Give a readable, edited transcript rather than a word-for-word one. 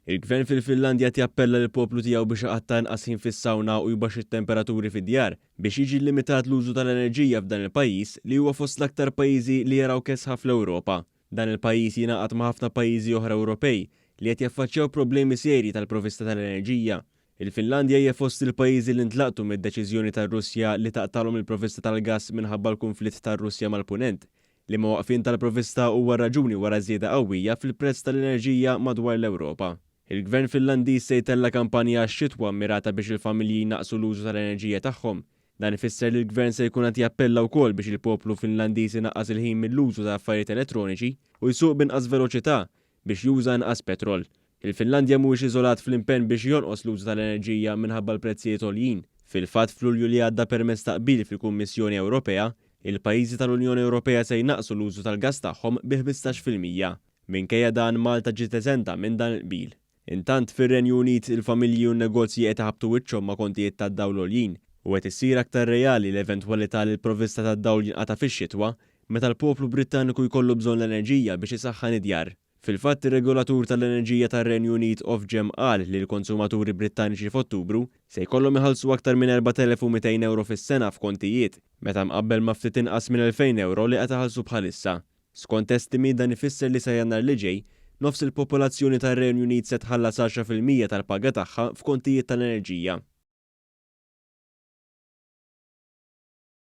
Il-Gvern fil-Finlandja qed jappella lill-poplu tiegħu biex iqatta' inqas ħin fis-sawna u jbaxxi t-temperaturi fid-djar biex jiġi llimitat l-użu tal-enerġija f'dan il-pajjiż li huwa fost l-aktar pajjiżi li jaraw kesħa fl-Ewropa. Dan il-pajjiż jingħaqad ma' ħafna pajjiżi oħra Ewropej li qed jaffaċċjaw problemi serji tal-provista tal-enerġija. Il-Finlandja hija fost il-pajjiżi li ntlaqtu mid-deċiżjoni tar-Russja li taqtagħlhom il-provista tal-gass minħabba l-kunflitt tar-Russja mal-Punent. Liema waqfien tal-provvista huwa r-raġuni wara żieda qawwija fil-prezz tal-enerġija madwar l-Ewropa. Il-Gvern Finlandiż se jtella' kampanja għax-xitwa mmirata biex il-familji jnaqqsu l-użu tal-enerġija tagħhom. Dan ifisser li l-Gvern se jkun qed jappella wkoll biex il-poplu Finlandiż inaqqas il-ħin mill-użu ta' affarijiet elettroniċi u jsuq b'inqas veloċità biex juża inqas petrol. Il-Finlandja mhuwiex iżolat fl-impenn biex jonqos l-użu tal-enerġija minħabba l-prezzijiet għoljin. Fil-fatt, f'Lulju li għadda permezz ta' qbil fil-Kummissjoni Ewropea, il-pajjiżi tal-Unjoni Ewropea se jnaqqsu l-użu tal-gass tagħhom bi 15%. Minkejja dan, Malta ġiet eżenta minn dan il-qbil. Intant, fir-Renju Unit, il-familji u n-negozji qed iħabbtu wiċċhom ma' kontijiet tad-dawl għoljin, u qed issir aktar reali l-eventwalità li l-provvista tad-dawl jinqata' fix-xitwa, meta l-poplu Brittaniku jkollu bżonn l-enerġija biex isaħħan id-djar. Fil-fatt, ir-regolatur tal-enerġija tar-Renju Unit, Ofgem, qal li l-konsumaturi Brittaniċi f'Ottubru se jkollhom iħallsu aktar minn 4,200 ewro fis-sena f'kontijiet, meta mqabbel ma' ftit inqas minn 2,000 ewro li qed iħallsu bħalissa. Skont estimi, dan ifisser li sa Jannar li ġej, nofs il-popolazzjoni tar-Renju Unit se tħallas 10% tal-paga tagħha f'kontijiet tal-enerġija.